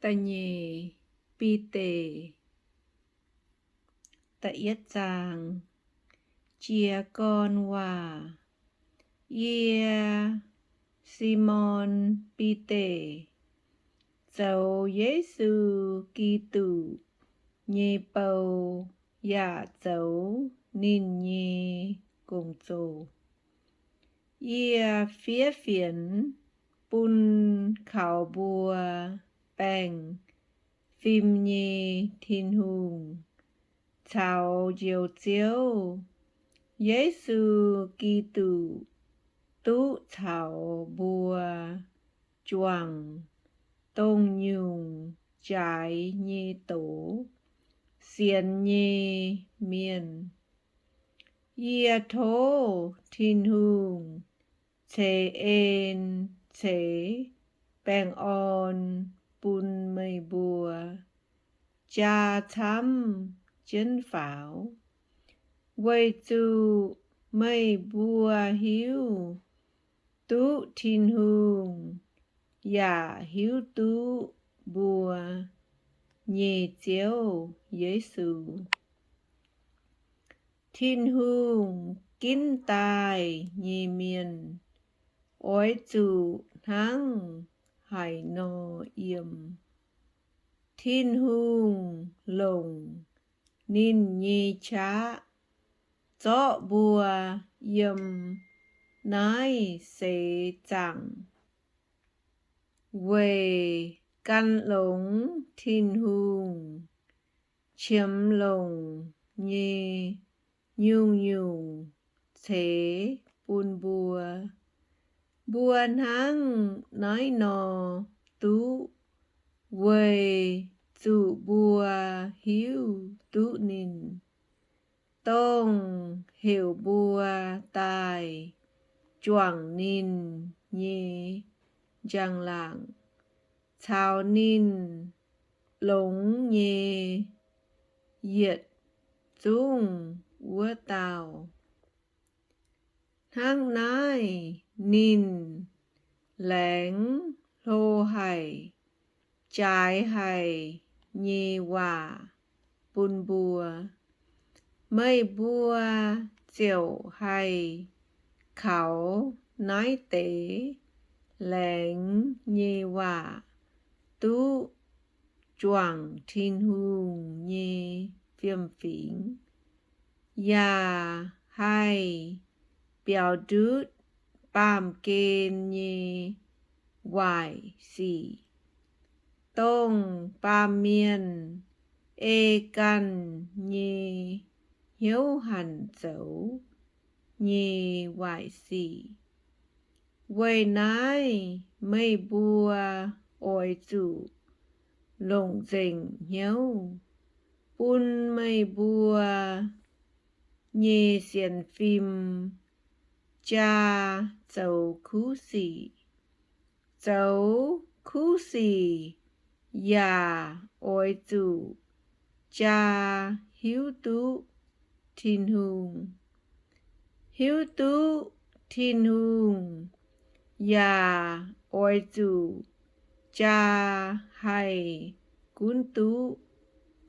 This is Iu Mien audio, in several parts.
Da'nyeic Bide. Jiez gorn waac. Yie, Simon Bide, zoux Yesu Giduc nyei bou yaac zoux ninh nyei gong-zoh. Yie fiev fienx bun kaux mbuo baengh fim nyei Tin-Hungh caux Njoux Ziouv, Yesu Giduc, duqv caux mbuo juangc dongh nyungc jaaix nyei doz sienx nyei mienh. Yie tov Tin-Hungh ceix en ceix baengh orn bun meih mbuo jaa camv jienv faaux, weic zuqc meih mbuo hiuv duqv Tin-Hungh yaac hiuv duqv mbuo nyei Ziouv Yesu. Tin-Hungh ginv daaih nyei mienh oix zuqc hnangv haaix nor yiem. Tin-Hungh longc ninh nyei qaqv zorqv mbuo yiem naaiv seix zaangc weic gan longx Tin-Hungh qiemx longc nyei nyungc-nyungc ceix bun mbuo. Mbuo hnangv naaiv nor duqv weic zuqc mbuo hiuv duqv ninh, dongh heuc mbuo daaih juangc ninh nyei njang-laangc caux ninh longx nyei yietc zungv wuov dauh. Hnangv naaiv ninh laengz hlo haic, jaaix haic nyei waac bun mbuo. Meih mbuo ziouc haih kaux naaiv deix laengz nyei waac duqv juangc Tin-Hungh nyei fiem-fingx, yaac haih biaux ndutv baamh gen nyei waaic sic, dongh baamh mienh ei ganh nyei hnyouv hanc zoux nyei waaic sic. Weic naaiv meih mbuo oix zuqc longc nzengc hnyouv bun meih mbuo nyei sienx fim jaa zoux kuv sic. Zoux kuv sic yaac oix zuqc jaa hiuv duqv Tin-Hungh. Hiuv duqv Tin-Hungh yaac oix zuqc jaa haih gunv duqv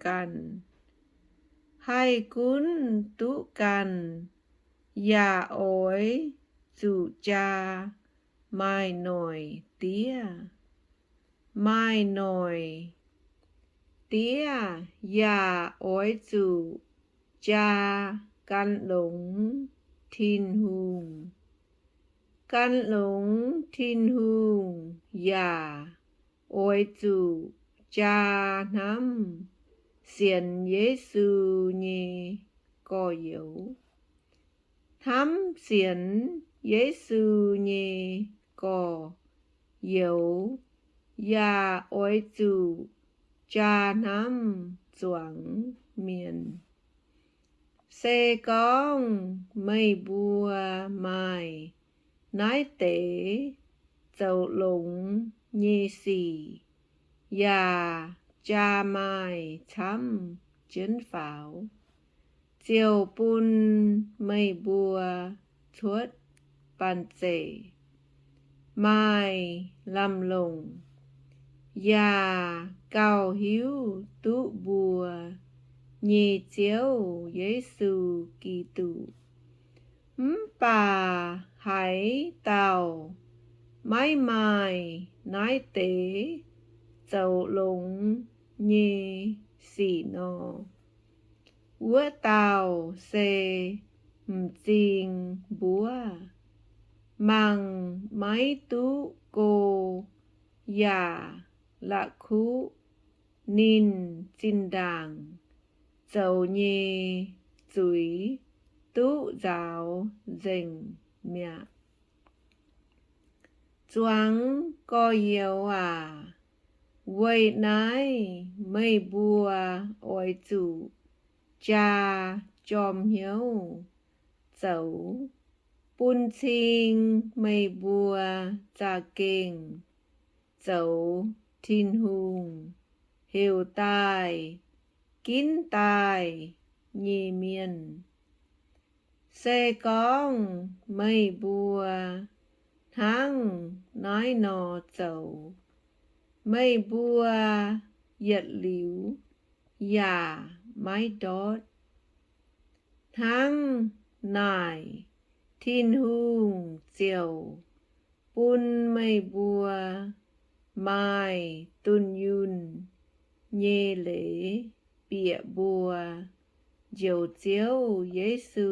ganh. Haih gunv duqv ganh yaac oix zuqc jaa maaih noic diev. Maaih noic diev yaac oix zuqc jaa gan longx Tin-Hungh. Gan longx Tin-Hungh yaac oix zuqc jaa hnamv sienx Yesu nyei gorx-youz. Hnamv sienx Yesu nyei gorx-youz yaac oix zuqc jaa hnamv zuangx mienh. Se gorngv meih mbuo maaih naaiv deix zoux longx nyei sic yaac jaa maaih camv jienv faaux, ziouc bun meih mbuo cuotv banh zeic maaih lamh longc, yaac gauh hiuv duqv mbuo nyei Ziouv Yesu Giduc. Mv baac haaix dauh maiv maaih naaiv deix zoux longx nyei sic nor, wuov dauh se m'zing mbuov, mangc maiv duqv go yaac la'kuqv ninh zinh ndaangc zoux nyei zuiz duqv nzaaux nzengc mi'aqv. Zuangx gorx-youz aac, weic naaiv meih mbuo oix zuqc jaa jorm hnyouv zoux, bun cing meih mbuo za'gengh zoux Tin-Hungh heuc daaih ginv daaih nyei mienh. Se gorngv meih mbuo hnangv naaiv nor zoux, meih mbuo yietc liuz yaac maiv ndortv. Hnangv naaic, Tin-Hungh ziouc bun meih mbuo maaih dunh yunh nyei leiz bieqc mbuo Njoux Ziouv Yesu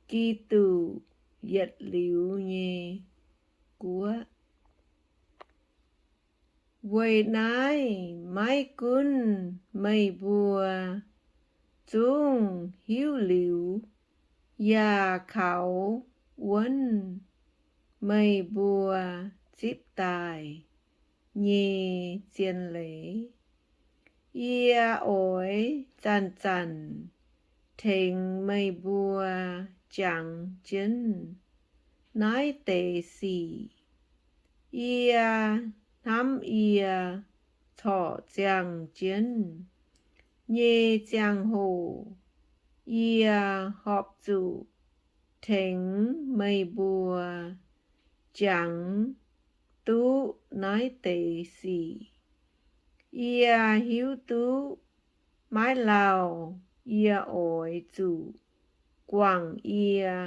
Giduc yietc liuz nyei guoqv. Weic naaiv maiv gunv meih mbuo zungv hiuv liuz yaac kaux wuonv meih mbuo zipv daaih nyei zien leiz, yie oix zanc-zanc tengx meih mbuo jangx jienv naaiv deix sic. Yie hnamv yie corc ziangh jienv nyei ziangh hoc, yie horpc zuqc tengx meih mbuo jangx duqv naaiv deix sic. Yie hiuv duqv maiv lauh yie oix zuqc guangc yie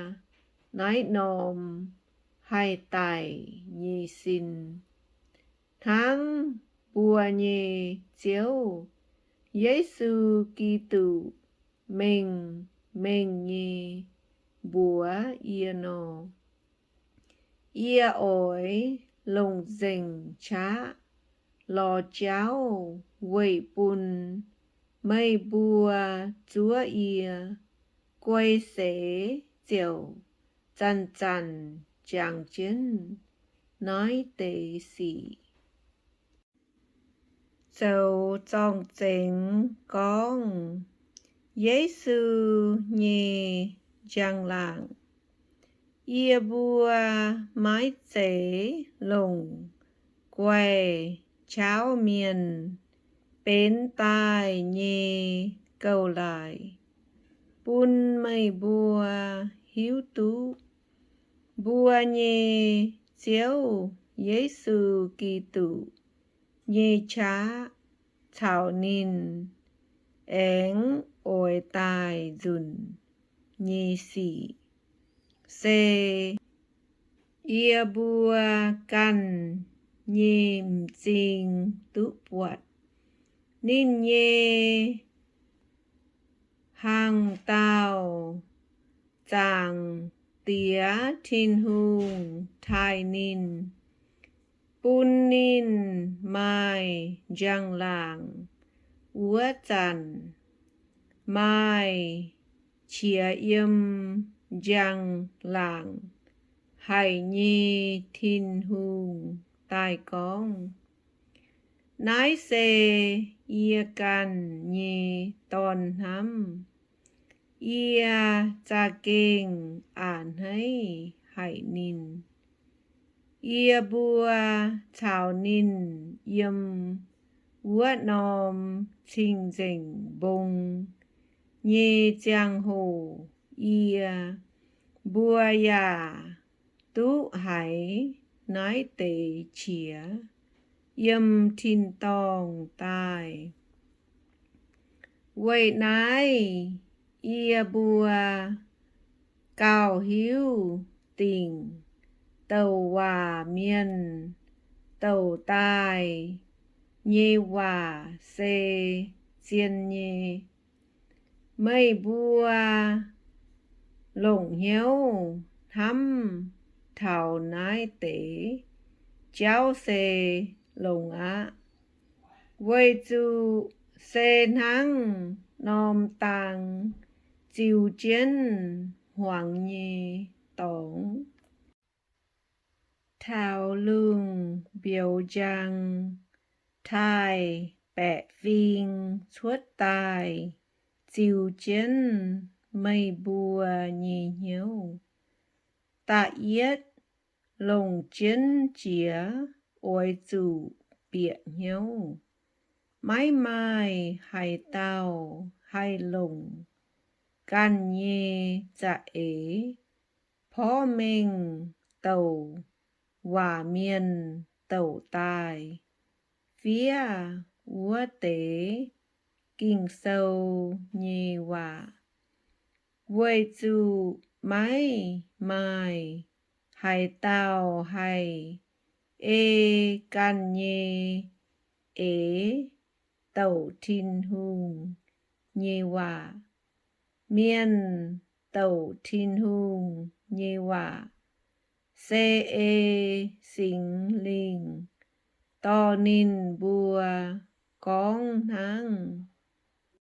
naaiv norm haih daic nyei sin, hnangv mbuo nyei Ziouv Yesu Giduc mengh mengh nyei mbuox yie nor. Yie oix longc nzengc qaqv lorz jauv weic bun meih mbuo zuov yie guei seix ziouc zanc-zanc jangx jienv naaiv deix sic. Zoux zorng-zengx gorngv Yesu nyei njang-laangc. Yie mbuo maiv zeiz longc guaih qauv mienh benx daaih nyei gouv-laaix bun meih mbuo hiuv duqv mbuo nyei Ziouv Yesu Giduc nyei qaqv caux ninh aengx oix daaih nzunc nyei sic, se yie mbuo ganh nyei m'zing duqv buatc. Ninh nyei hnaangx-daauh Zaangc Diex Tin-Hungh taaih ninh, bun ninh maaih njang-laangc wuov zanc, maaih qiex yiem njang-laangc haic nyei Tin-Hungh daaih gorngv, Naaiv se yie ganh nyei Dorn-hnamv. Yie za'gengh a'hneiv haic ninh. Yie mbuo caux ninh yiem wuov norm cing-nzengc mbong nyei ziangh hoc yie mbuo yaac duqv haiz naaiv deix qiex. yiem tin-dorngh daaih. Weic naaiv yie mbuo gauh hiuv dingc douc waac mienh douc daaih nyei waac se zien nyei. Meih mbuo longc hnyouv hnamv taux naaiv deix jauv se longx aqv, weic zuqc se hnangv norm dang ziux jienv hmuangx nyei dorngx, taux lungh mbiauz njang taaih baeqc fing cuotv daaih ziux jienv meih mbuo nyei hnyouv. Da'yietv, longc jienv jiex oix zuqc bieqc hnyouv. Maiv maaih haaix dauh haih longc ganh nyei za'eix porv mengh douc waac mienh douc daaih fiev wuov deix Ging-Sou nyei waac, weic zuqc maiv maaih haaix dauh haih ei ganh nyei eix douc Tin-Hungh nyei waac. Mienh douc Tin-Hungh nyei waac se ei Singx Lingh dorh ninh mbuo gorngv hnangv